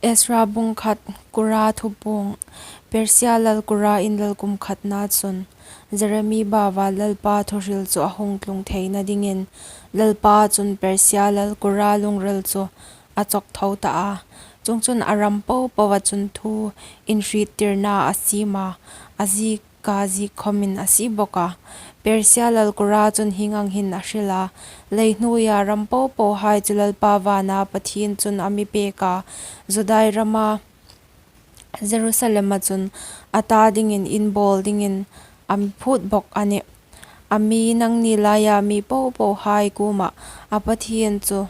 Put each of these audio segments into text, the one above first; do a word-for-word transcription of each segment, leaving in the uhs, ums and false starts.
Ezra bung khat. Kura thupuong. Persia lal Kura inlal kum khatna chun Jeremia bawa Lalpa thuhril chu a hung tlung theina dingin Lalpa chun Persia lal Kura lungril chu a chawk tho ta a. Chuongchun a ram popoa chun thu inhriettirna a siem a, a ziek a ziek khomin a sie bawk a. Persia lal Kura chun hieng ang hin a hril a, Leihnuoia ram popohai chu Lalpa vana Pathien chun a mi pek a, Judai rama Jerusalema chun a ta dingin in bawl dingin a mi phut bawk a nih. A mi nangni laia mi popohai kuoma a Pathien chu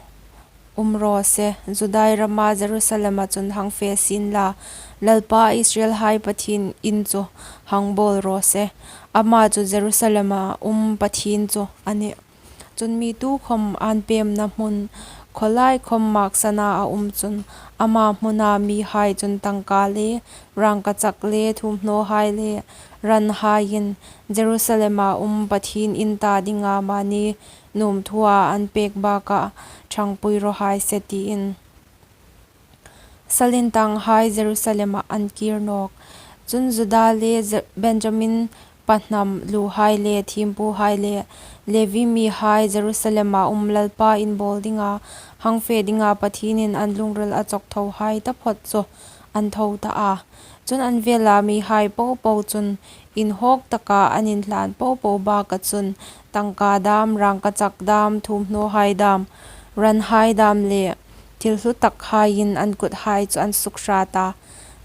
um raw se, Judai rama Jerusalema chun hang fe sien la, Lalpa Israelhai Pathien in chu hang bawl raw se. Ama chu Jerusalema um Pathien chu a nih. Chun mi tukhom an pemna hmun, khawlai khom mak sana a um chun, ama hmuna mihai chun tangka le, rangkachak le, thuomhnawhai le, ranhaiin Jerusalema um Pathien in ta dinga mani nuom thua an pek bakah ṭhangpui raw hai se, tiin. Salintanghai Jerusalema an kir nawk. Chun Juda le Je-, Benjamin pahnam luhai le thiempuhai le Levi mihai Jerusalema um Lalpa in bawl dinga, hang fe dinga Pathienin an lungril a chawk tho hai taphot chu an tho ta a. Chun an vela mihai popo chun inhawk taka an inhlan popo bakah chun tangka dam, rangkachak dam, thuomhnawhai dam, ranhai dam le thil hlu takhaiin an kuthai chu an suk hrat a.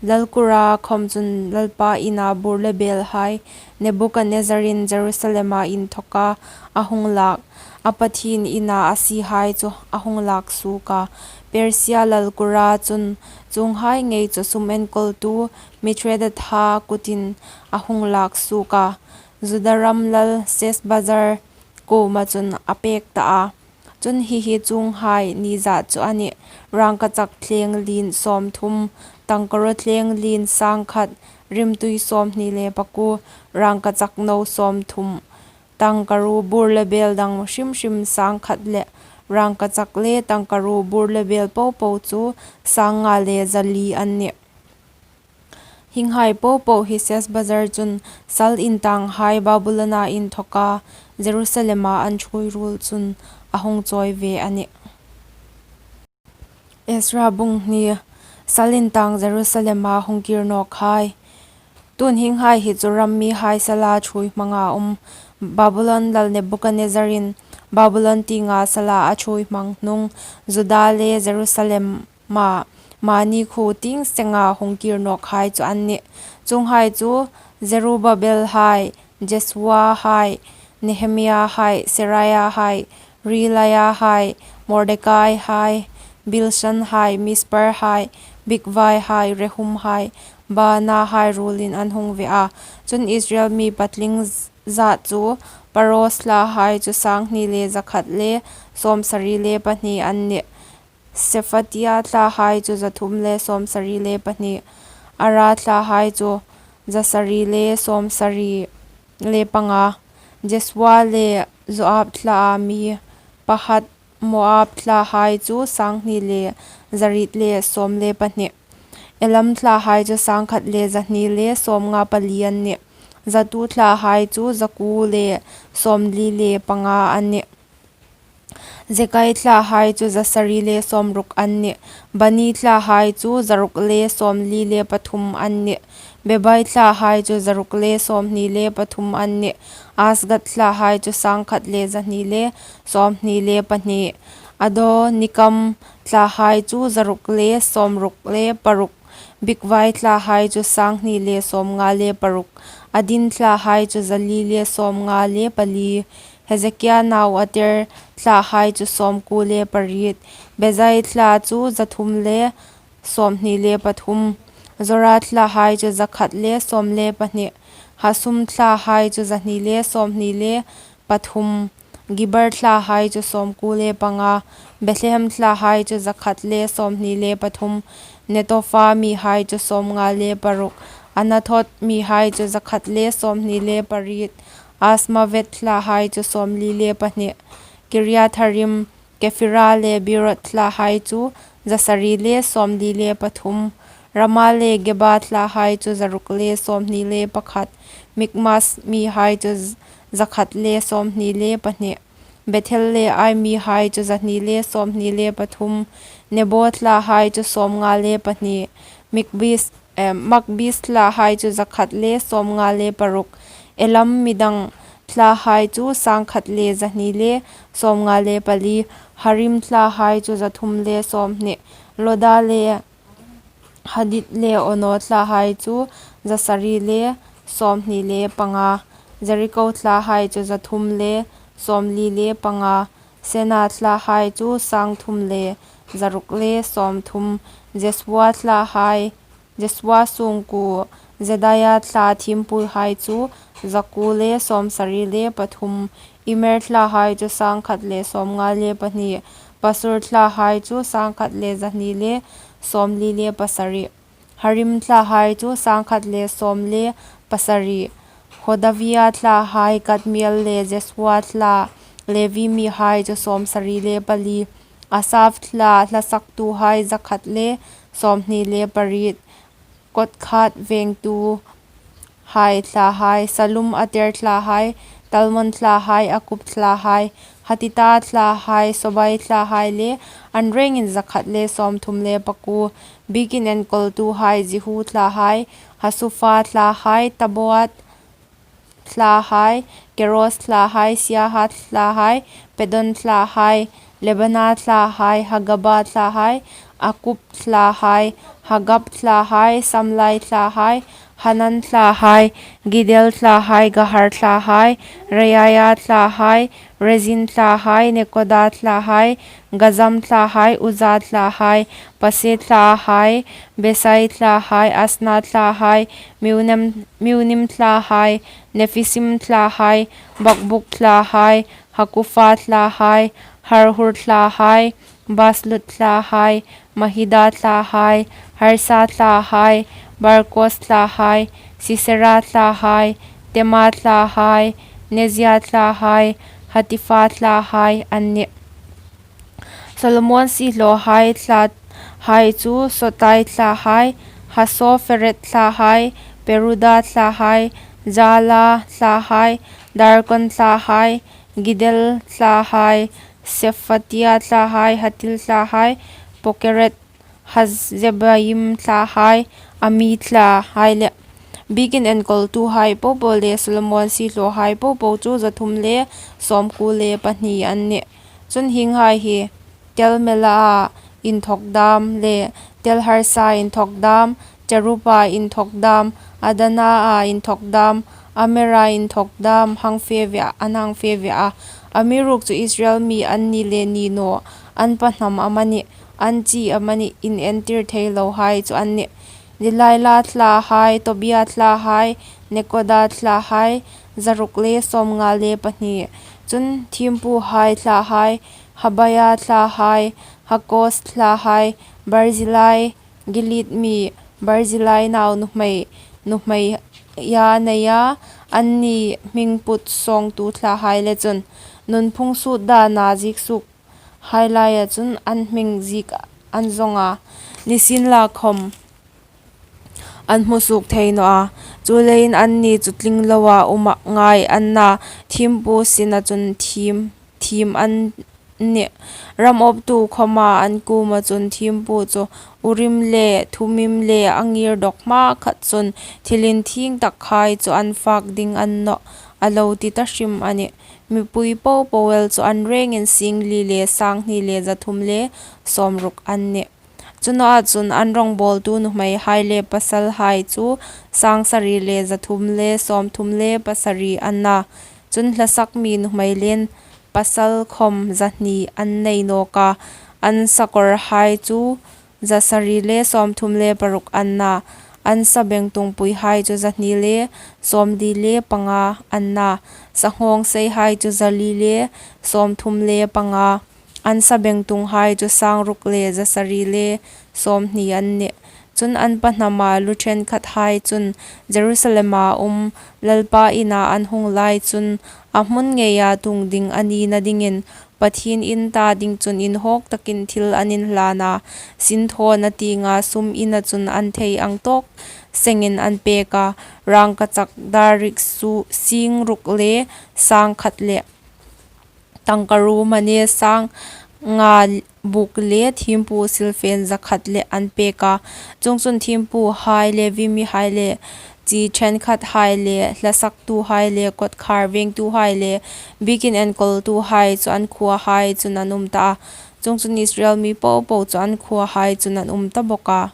Lal Kura khom chun Lalpa ina bur le belhai Nebuchadnezzar-in Jerusalema inthoka a hung lak, a Pathien ina a siehai chu a hung lak suok a. Persia lal Kura chun chuonghai ngei chu sum enkawltu Mithredatha kutin a hung lak suok a. Juda ram lal Sesbazzar kuoma chun a pek ta a. Chun hi hi chuonghai ni zat chu a nih: rangkachak thleng lien sawmthum, tangkaruo thleng lien sangkhat, rimtui sawmhni le pakuo, rangkachak no sawmthum, tangkaruo bur le bel dang hrim hrim sangkhat le rangkachak le tangkaruo bur le bel popo chu sangnga le zali an nih. Hienghai popo hi Sesbazzar chun sal intanghai Babulona inthoka Jerusalema an ṭhuoi ruol chun a hung chawi ve a nih. Ezra bung hni. Sal intang Jerusalema hung kir nawkhai. Tun hienghai hi chu ram mihai sala ṭhuoi hmanga um Babulon lal Nebuchadnezzar-in Babulon tienga sala a ṭhuoi hmang hnung Juda le Jerusalem ma, mani khuo tieng senga hung kir nawkhai chu an nih. Chuonghai chu Zerubbabel hai, Jesua hai, Nehemia hai, Seraia hai, Reelaia hai, Mordekai hai, Bilshan hai, Mispar hai, Bigvai hai, Rehum hai, Baana hai ruolin an hung ve a. Chun Israel mi patling zat chu Paros thlahai chu sanghni le zakhat le sawmsari le pahni an nih. Sephatia thlahai chu zathum le sawmsari le pahni, Ara thlahai chu zasari le sawmsari le panga, Jesua le Joab thlaa mi Pahat-moab thlahai chu sanghni le zariet le sawm le pahni, Elam thlahai chu sangkhat le zahni le sawmnga pali an nih. Zattu thlahai chu zakuo le sawmli le panga an nih. Zekai thlahai chu zasari le sawmruk an nih. Bani thlahai chu zaruk le sawmli le pathum an nih. Bebai thlahai chu zaruk le sawmhni le pathum an nih. Azgad thlahai chu sangkhat le zahni le sawmhni le pahni. Adonikam thlahai chu zaruk le sawmruk le paruk. Bigvai thlahai chu sanghni le sawmnga le paruk. Adin thlahai chu zali le sawmnga le pali. Hezekia nau Ater thlahai chu sawmkuo le pariet. Bezai thla chu zathum le sawmhni le pathum. Zora thlahai chu zakhat le sawm le pahni. Hasum thlahai chu zahni le sawmhni le pathum. Gibar thlahai chu sawmkuo le panga. Bethlehem thlahai chu zakhat le sawmhni le pathum. Netofa mihai chu sawmnga le paruk. Anathoth mihai chu zakhat le sawmhni le pariet. Azmavet thlahai chu sawmli le pahni. Kiriatharim, Kephira le Beeroth thlahai chu za sari le sawmli le pathum. Rama le Geba thlahai chu za ruk le sawmhni le pakhat. Mikmas mihai chu za khat le sawmhni le pahni. Bethel le Ai mihai chu za hni le sawmhni le pathum. Nebo thlahai chu sawmnga le pahni. Mikbis, eh, Makbis thlahai chu za khat le sawmnga le paruk. Elam midang thlahai chu sang khat le za hni le sawmnga le pali. Harim thlahai chu za thum le sawmhni. Loda le Hadid le Ono thlahai chu za sari le sawmhni le panga. Jeriko thlahai chu za thum le sawmli le panga. Sena thlahai chu sang thum le za ruk le sawmthum. Jesua thlahai, Jesua sungkuo Jedaia thla thiempuhai chu za kuo le sawmsari le pathum. Immer thlahai chu sang khat le sawmnga le pahni. Pasur thlahai chu sang khat le za hni le sawmli le pasari. Harim thlahai chu sang khat le sawm le pasari. Hodavia thlahai Kadmiel le Jesua thla. Levi mihai chu sawmsari le pali. Asaf thla hlasaktuhai za khat le sawmhni le pariet. Kohath vengtuhai thlahai, Salum, Ater thlahai, Talmon thlahai, Akub thlahai, Hatita thlahai, Sobai thlahai le an rengin za khat le sawmthum le pakuo. Biekin enkawltuhai Jehu thlahai, Hasufa thlahai, Tabaoth thlahai, Keros thlahai, Siaha thlahai, Padon thlahai, Lebana thlahai, Hagaba thlahai, Akub thlahai, Hagab thlahai, Samlai thlahai, Hanan thlahai, Giddel thlahai, Gahar thlahai, Reaia thlahai, Rezin thlahai, Nekoda thlahai, Gazzam thlahai, Uzza thlahai, Pasea thlahai, Besai thlahai, Asna thlahai, Meunim, Meunim thlahai, Nephisim thlahai, Bakbuk thlahai, Hakufa thlahai, Harhur thlahai, Bazluth thlahai, Mehida thlahai, Harsa thlahai, Barkos thlahai, Sisera thlahai, Tema thlahai, Nezia thlahai, Hatifa thlahai an nih. Solomon siehlawhai thlahai chu Sotai thlahai, Hasofereth thlahai, Peruda thlahai, Jaala thlahai, Darkon thlahai, Giddel thlahai, Sephatia thlahai, Hattil thlahai, Pokereth Hazzebaim thlahai, Ami thlahai le. Biekin enkawltuhai popo le Solomon siehlawhai popo chu za thum le sawmkuo le pahni an nih. Chun hienghai hi Tel Mela-a inthawk dam le Tel Harsa inthawk dam, Keruba inthawk dam, Adana-a inthawk dam, Amera inthawk dam hang fe ve a, an hang fe ve a. Amiruokchu Israel mi an ni le ni naw, an pa hnam amanih, an chi amanih inentir thei lohai chu an nih. Delaia thlahai, Tobia thlahai, Nekoda thlahai, za ruk le sawmnga le pahni. Chun thiempuhai thlahai, Habaia thlahai, Hakkoz thlahai, Barzillai, Gilead mi Barzillai nau nuhmei, nuhmei a nei a, anni hming put sawngtu thlahai le chun. Nunphung sut dana ziek suok hai laia chun an hming ziek an zawng a, nisienlakhawm an hmu suok thei naw a. Chuleiin anni chu tling loa um ngai an na, thiempu sina chun thiem, thiem an nih. Ram awptu khawma an kuoma chun thiempu chu Urim le Thummim le a ngir dawk hmakhat chun thil inthieng takhai chu an fak ding a ni naw a lo ti ta hrim a nih. Mipui popo el chu an rengin singli le sanghni le za thum le sawmruk an nih. Chu nawa chun an rawngbawltu nuhmeihai le pasalhai chu sangsari le za thum le sawmthum le pasari an na. Chun hlasak mi nuhmei le pasal khawm za hni an nei nawk a. An sakorhai chu za sari le sawmthum le paruk an na. An sabengtungpuihai chu za hni le sawmli le panga an na. Sanghawngseihai chu za li le sawmthum le panga. An sabengtunghai chu sangruk le za sari le sawmhni an nih. Chun an pa hnama lu ṭhenkhathai chun Jerusalema um Lalpa ina an hung lai chun a hmun ngeia tung ding a nina dingin Pathien in ta ding chun inhawk takin thil an inhlan a, sinthawna tienga sum ina chun an thei ang tawk sengin an pek a, rangkachak darik su sing ruk le sang khat le tangkaruo mane sang nga buk le thiempu silfen za khat le an pek a. Chuongchun thiempuhai, Levi mihai le chi ṭhenkhathai le hlasaktuhai le kotkhar vengtuhai le biekin enkawltuhai chu an khuohai chun an um ta a. Chuongchun Israel mi popo chu an khuohai chun an um ta bawk a.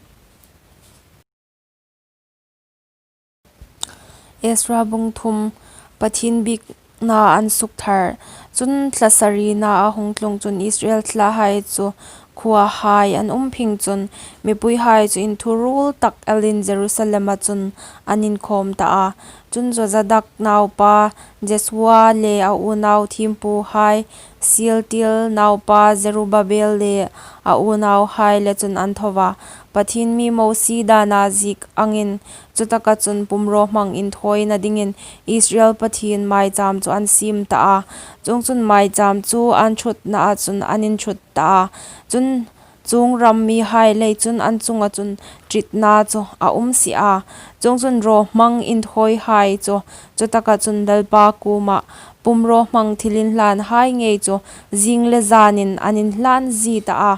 Ezra bung thum. Pathien biekna an suk thar. Chun thla sarina a hung tlung chun Israel thlahai chu khuohai an um phing chun mipuihai chu inthuruol tak elin Jerusalema chun an inkhawm ta a. Chun Jozadak naupa Jesua le a unau thiempuhai, Sealtiel naupa Zerubbabel le a unauhai le chun an tho a, Pathien mi Mosie dana ziek angin, chutaka chun pumrawhmang inthawina dingin Israel Pathien maicham chu an siem ta a. Chuongchun maicham chu an ṭhutnaa chun an inṭhut ta a. Chun chuong ram mihai lei chun an chunga chun ṭitna chu a um si a. Chuongchun rawhmang inthawihai chu chutaka chun Lalpa kuoma pumrawhmang thilinhlanhai ngei chu zing le zanin an inhlan zie ta a.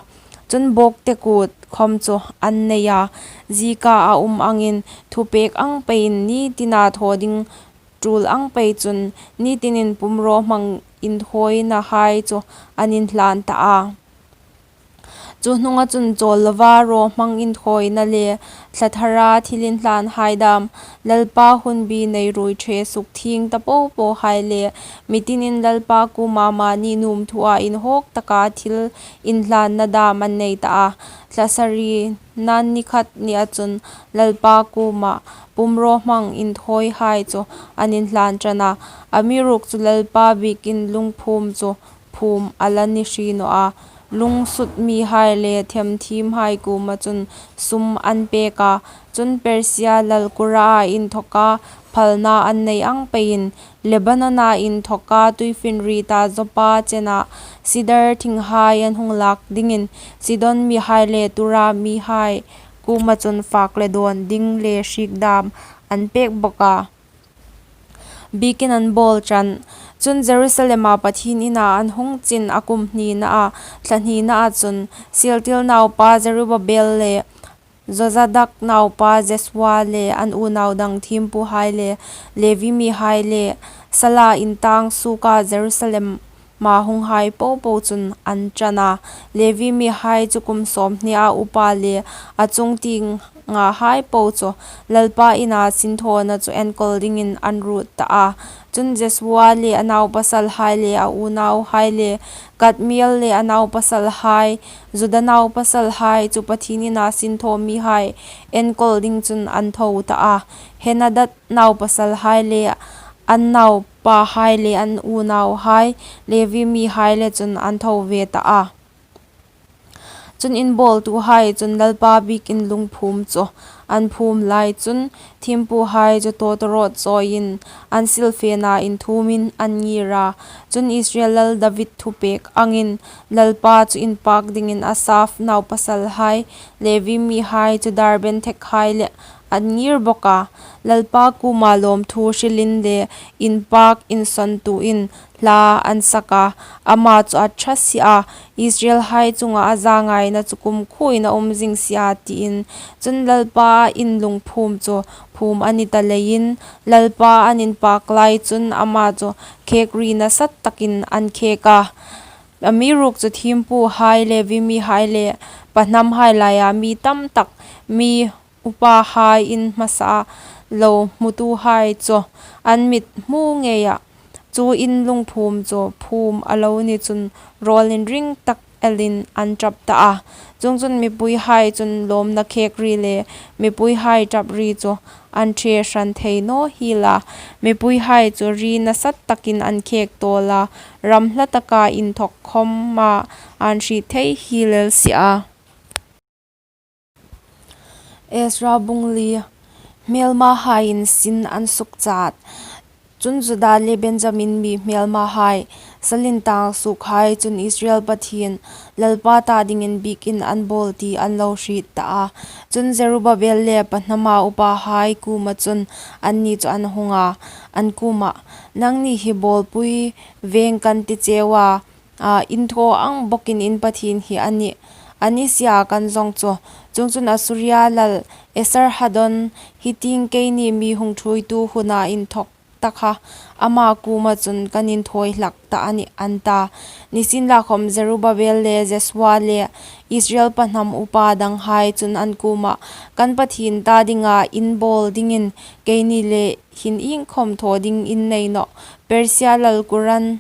Chun bawkte kut khawm chu an nei a, zieka a um angin thupek ang peiin ni tina thaw ding tul ang pei chun ni tinin pumrawhmang inthawinahai chu an inhlan ta a. Chu hnunga chun chawl lova rawhmang inthawina le thla thara thilinhlanhai dam, Lalpa hunbi nei ruoi ṭhe sukthieng ta popohai le mi tinin Lalpa kuoma mani nuom thua inhawk taka thilinhlanna dam an nei ta a. Thla sarina ni khat nia chun Lalpa kuoma pumrawhmang inthawihai chu an inhlan ṭan a. Amiruokchu Lalpa biekin lungphum chu phum a la ni hri naw a. Lungsut mihai le themthiemhai kuoma chun sum an pek a. Chun Persia lal Kura inthoka phalna an nei ang peiin, Lebanona inthoka tuifinrieta Joppa chena sidar thinghai an hung lak dingin, Sidon mihai le Tura mihai kuoma chun fak le dawn ding le hriek dam an pek bawk a. Biekin an bawl ṭan. Chun Jerusalema Pathien ina an hung chin a kum hnina a, thla hnina a chun Sealtiel naupa Zerubbabel le Jozadak naupa Jesua le an unau dang thiempuhai le Levi mihai le sala intang suka Jerusalem ma hunghai popo chun an ṭan a. Levi mihai chu kum sawmhnia upa le a chungtieng ngahai po chu Lalpa ina sinthawna chu enkawl dingin an ruot ta a. Chun Jesua le a naupasalhai le a unauhai le Kadmiel le a naupasalhai, Juda naupasalhai chu Pathien ina sinthaw mihai enkawl ding chun an tho ta a. Henadad naupasalhai le an naupahai le an unauhai, Levi mihai le chun an tho ve ta a. Chun inbawltuhai chun Lalpa biekin lungphum chu an phum lai chun thiempuhai chu tawtawrawt chawiin an silfena inthumin an ngir a. Chun Israel lal David thupek angin Lalpa chu inpak dingin Asaf naupasalhai, Levi mihai chu darben thekhai le an ngir bawk a. Lalpa kuoma lawmthu hrilin le inpak insawntuin hla an sak a, ama chu a ṭha si a, Israelhai chunga a zangaina chu kumkhuoin a um zing si a, tiin. Chun Lalpa in lungphum chu phum a ni ta leiin, Lalpa an inpak lai chun ama chu khek ri nasat takin an khek a. Amiruokchu thiempuhai, Levi mihai le pahnamhai laia mi tam tak, mi upahai in hmasa lo hmutuhai chu an mit hmu ngeia chu in lungphum chu phum a lo ni chun rawl inring tak elin an ṭap ta a. Chuongchun mipuihai chun lawmna khek ri le mipuihai ṭap ri chu an ṭhe hran thei naw hiel a. Mipuihai chu ri nasat takin an khek tawl a, ram hla taka inthok khawma an hriet thei hiel el si a. Ezra bung li. Hmelmahaiin sin an sukchat. Chun Juda le Benjamin mi hmelmahai, Salin tang suokhai chun Israel Pathien Lalpa ta dingin biekin an bawl ti an lo hriet ta a. Chun Zerubbabel le pahnama upahai kuoma chun anni chu an hung a, an kuomah, "Nangni hi bawlpui veng kan ti cheu a, a, in thaw ang bawkin in Pathien hi a nih, a ni sia kan zawng chu. Chuongchun Assuria lal Esarhaddon hi tieng keini mi hung ṭhuoitu huna inthawk ta kha ama kuoma chun kan inthawi hlak ta a nih," an ta. Nisienlakhawm Zerubbabel le Jesua le Israel pahnam upa danghai chun an kuomah, "Kan Pathien ta dinga in bawl dingin keini le hin iengkhawm thaw ding in nei nawh. Persia lal Kuran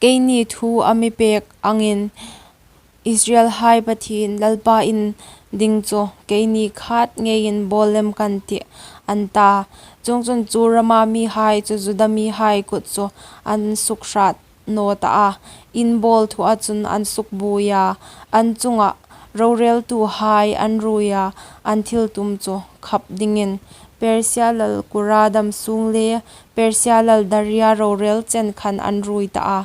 keini thu a mi pek angin Israelhai Pathien Lalpa in ding chu keini khat ngeiin bawl lem kan tih," an ta. Chuongchun chu rama mihai chu Juda mihai kut chu an sukhrât naw ta a, in bawl thua chun an sukbuoi a, an chunga roreltuhai an ruoi a, an thiltum chu khap dingin Persia lal Kura dam sung le Persia lal Daria rorel chen khan an ruoi ta a.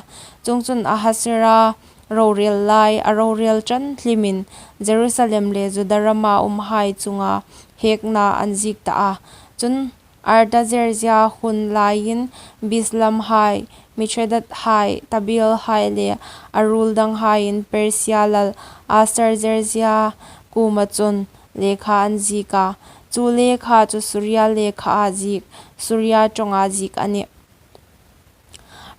Chuongchun Ahasuera rorel lai a rorel ṭan hlimin Jerusalem le Juda rama umhai chunga hekna an ziek ta a. Chun Artazerzia hun laiin Bislamhai, Mithredathai, Tabelhai le a ruol danghaiin Persia lal Artazerzia kuoma chun lekha an ziek a. Chu lekha chu Suria lekha a ziek, Suria ṭawnga ziek a nih.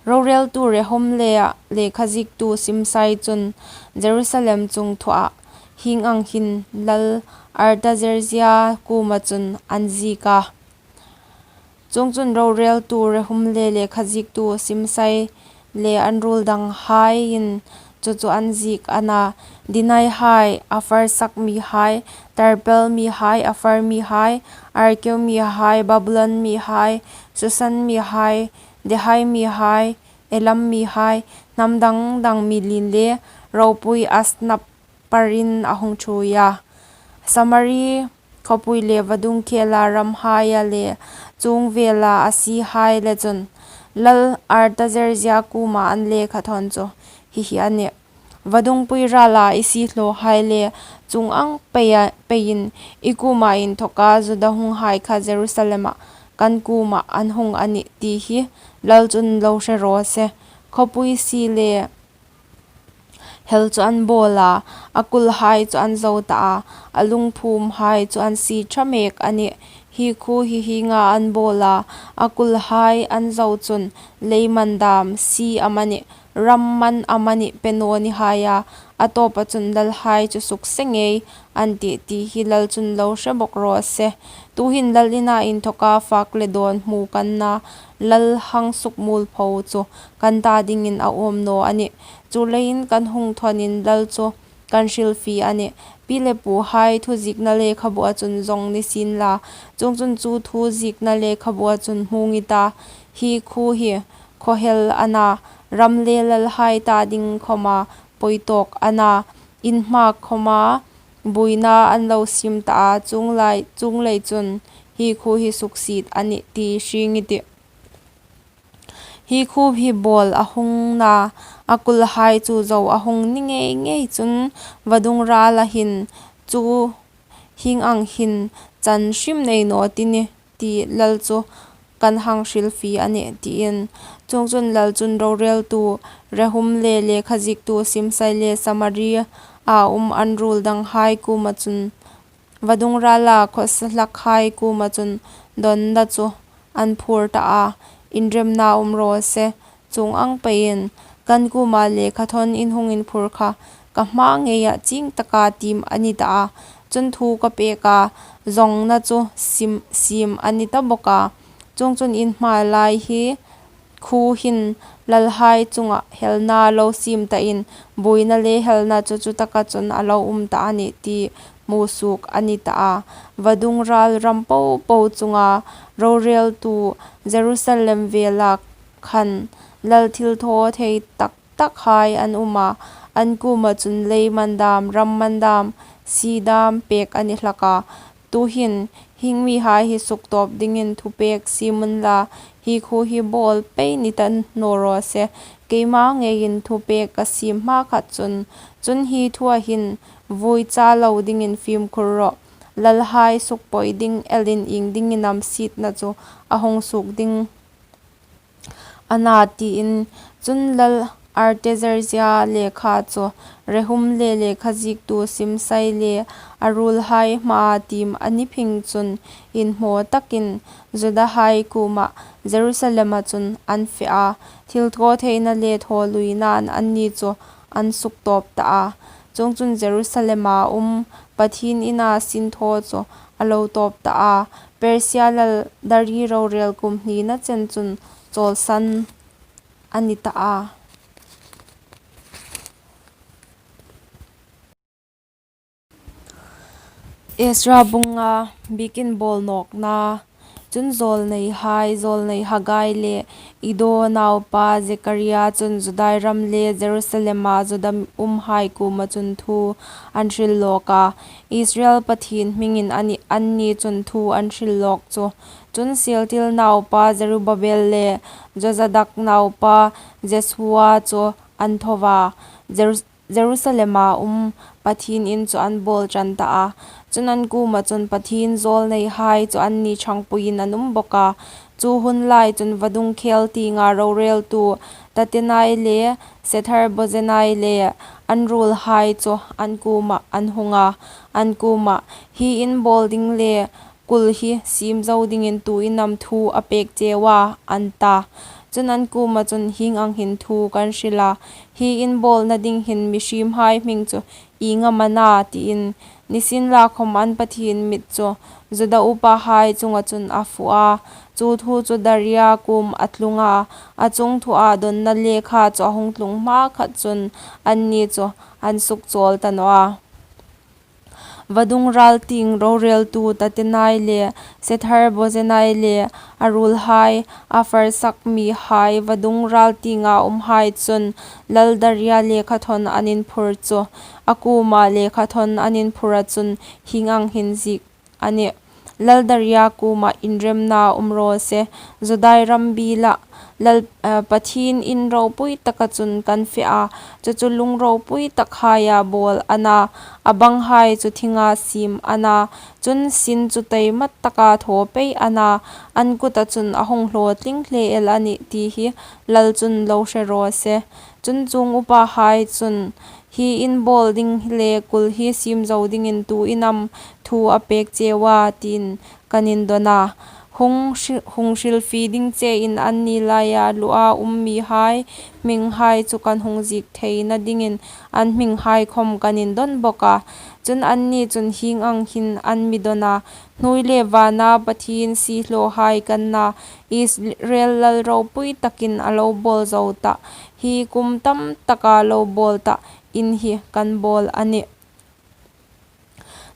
Roreltu Rehum le lekha ziektu Simsai chun Jerusalem chung thua hieng ang hin lal Artazerzia kuoma chun an ziek a. Chuongchun roreltu Rehum le lekha ziektu Simsai le an ruol danghaiin chu chu an ziek a na, Dinaihai, Apharsak mihai, Tarpel mihai, Aphar mihai, Arkeu mihai, Babulon mihai, Susan mihai, Dehai mihai, Elam mihai, hnam dang dang mi lien le ropui Asnap parin a hung ṭhuoi a. Samari khawpui le vadung khela ramhaia le chuong vela a siehai le chun lal Artazerzia kuoma an lekha thawn chu hi hi a nih. Vadungpui rala i siehlawhai le chuong ang peia, peiin i kuoma inthawka Juda hunghai kha Jerusalema kan kuoma an hung a nih ti hi lal chun lo hre raw se. Khawpui sie le hel chu an bawl a, a kulhai chu an zo ta a, a lungphumhai chu an sie ṭha mek a nih. Hi khuo hi hienga an bawl a, a kulhai an zo chun leiman dam sie amanih, ram man amanih pe naw ni hai a, a tawpa chun lalhai chu sukse ngei an tih ti hi lal chun lo hre bawk raw se. Tuhin lal ina inthawka fak le dawn hmu kan na, lal hang sukmuolpho chu kan ta dingin a awm naw a nih. Chuleiin kan hung thawnin lal chu kan hrilfie a nih. Pi le puhai thu ziekna lekhabua chun zawng ni sien la, chuongchun chu thu ziekna lekhabua chun hmung i ta, hi khuo hi khaw hel a na, ram le lalhai ta ding khawma pawi tawk a na, in hma khawma buoina an lo siem ta a, chuong lai, chuong lei chun hi khuo hi suksiet a nih ti hrieng i tih. Hi khuo hi bawl a hung na, a kulhai chu zo a hung ni ngei ngei chun vadung rala hin chu hieng ang hin chan hrim nei naw ti ni ti lal chu kan hang hrilfie a nih tiin. Chuongchun lal chun roreltu Rehum le lekha ziektu Simsai le Samaria um an ruol danghai kuoma chun vadung rala khawsa hlakhai kuoma chun dawnna chu an phur ta a, inremna um raw se, chuong ang peiin kan kuoma lekha thawn in hung inphur kha ka hma ngeia chieng taka tiem a ni ta a, chun thu ka pek a, zawngna chu siem, siem a ni ta bawk a. Chuongchun in hma lai hi khuo hin lalhai chunga helna lo siem tain, buoina le helna chu chutaka chun a lo um ta a nih ti hmusuok a ni ta a. Vadung ral ram popo chunga roreltu Jerusalem vela khan lal thilthawthei tak takhai an um a, an kuoma chun leiman dam, ram man dam, sie dam pek a ni hlak a. Tuhin hieng mihai hi suktawp dingin thupek siem unla, hi khuo hi bawl pei ni ta naw raw se. Keima ngeiin thupek ka siem hmakhat chun, chun hi thua hin vui cha lo dingin fimkhur rawh. Lalhai sukpoi ding elin ieng dingin am sietna chu a hung suok ding a na, tiin. Chun Lal Artazerzia lekha chu Rehum le lekha ziektu Simsai le a ruolhai hmaa tiem a ni phing chun inhmaw takin Judahai kuoma Jerusalema chun an fe a, thilthawtheina le thawluinain anni chu an suktawp ta a. Chuongchun Jerusalema um Pathien ina sinthaw chu a lo tawp ta a. Persia lal Dari rorel kum hnina chen chun chawlsan a ni ta a. Ezra bung nga. Biekin bawl nawkna. Chun zawlneihai, zawlnei Haggai le Iddo naupa Zekaria chun Judai ram le Jerusalema Juda umhai kuoma chun thu an hril lawk a, Israel Pathien hmingin anni, anni chun thu an hril lawk chu. Chun Sealtiel naupa Zerubbabel le Jozadak naupa Jesua chu an tho a, Jeru- Jerusalema um Pathien in chu an bawl ṭan ta a. Chun an kuoma chun Pathien zawlneihai chu anni ṭhangpuiin an um bawk a. Chu hun lai chun vadung khel tienga roreltu Tattenai le Sethar-bozenai le an ruolhai chu an kuomah an hung a, an kuomah, "Hi in bawl ding le kul hi siem zo dingin tuin am thu a pek cheu a?" an ta. Chun an kuoma chun, "Hieng ang hin thu kan hril a, hi in bawlna ding hin mihriemhai hming chu ieng am a na?" tiin. Nisienlakhom an Pathien mit chu Juda upahai chunga chun a fuh a. Chu thu chu Daria kuoma a tlung a, a chungthua donna lekha chu a hung tlung hmakhat chun anni chu an sukchawl ta naw a. Vadung ral tieng roreltu Tattenai le Sethar-bozenai le a ruolhai, a farsak mihai, vadung ral tienga umhai chun Lal Daria lekhathawn an inphur chu, a kuoma lekhathawn an inphura chun hieng ang hin ziek a nih. Lal Daria kuoma inremna um raw se, Judai ram biela Lal, eh, Pathien in ropui taka chun kan fe a, chu chu lung ropui takhaia bawl a na, a banghai chu thinga siem a na, chun sin chu taima taka thaw pei a na, an kuta chun a hung hlawtling hle el a nih ti hi lal chun lo hre raw se. Chun chuong upahai chun, "Hi in bawl ding le kul hi siem zo dingin tuin am thu a pek cheu a?" tiin kan indawn a. Hung hri-, hung hrilfie ding chein anni laia lua um mihai hminghai chu kan hung ziek theina dingin an hminghai khom kan indawn bawk a. Chun anni chun hieng ang hin an mi dawn a, "Hnuoi le vana Pathien siehlawhai kan na, Israel lal ropui takin a lo bawl zo ta, hi kum tam taka lo bawl ta in hi kan bawl a nih."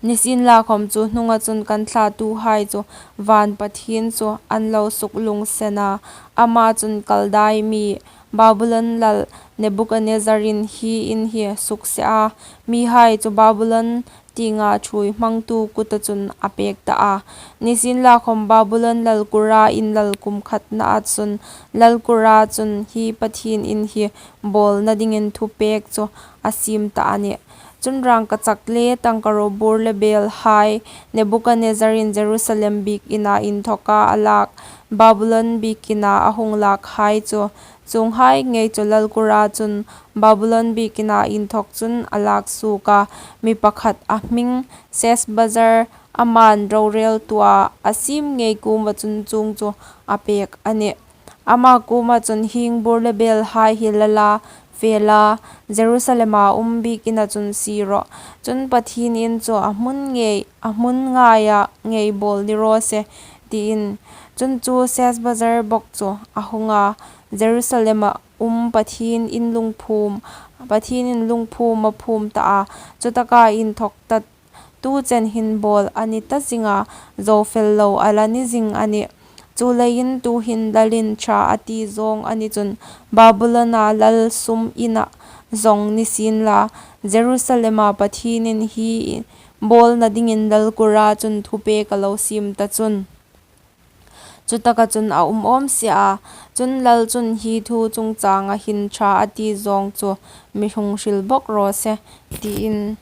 Nisienlakhom chu hnunga chun kan thlatuhai chu van Pathien chu an lo suklungsen a, ama chun Kaldai mi Babulon lal Nebukadnezzar in hi in hi sukse a, mihai chu Babulon tienga ṭhuoi hmangtu kuta chun a pek ta a. Nisienlakhom Babulon lal Kura in lal kum khatnaa chun lal Kura chun hi Pathien in hi bawlna dingin thupek chu a siem ta a nih. Chun rangkachak le tangka robur le belhai Nebukadnezzar in Jerusalem biekina inthoka a lak, Babulon biekina a hung lakhai chu, chuonghai ngei chu lal Kura chun Babulon biekina inthok chun a lak suok a, mi pakhat a hming Sesbazzar, aman roreltua a siem ngei kuoma chun chuong chu a pek a nih. Ama kuoma chun, "Hieng bur le belhai hi la la, fe la, Jerusalema um biekina chun sie rawh. Chun Pathien in chu a hmun ngei, a hmun ngaia ngei bawl ni raw se," tiin. Chun chu Sesbazzar bawk chu a hung a, Jerusalema um Pathien in lungphum, Pathien in lungphum a phum ta a, chutaka inthok ta, tu chen hin bawl a ni ta zing a, zo fel lo a la ni zing a nih. Chuleiin tuhin lalin ṭha a ti zawng a ni chun Babulona lal sum ina zawng ni sien la, Jerusalema Pathien in hi bâwlna dingin lal kuoma chun thupêk a lo siem ta chun, chutaka chun a um âwm si a. Chun, lal chun hi thu chungchânga hin ṭha a ti zâwng chu mi hung hril bawk raw se, tiin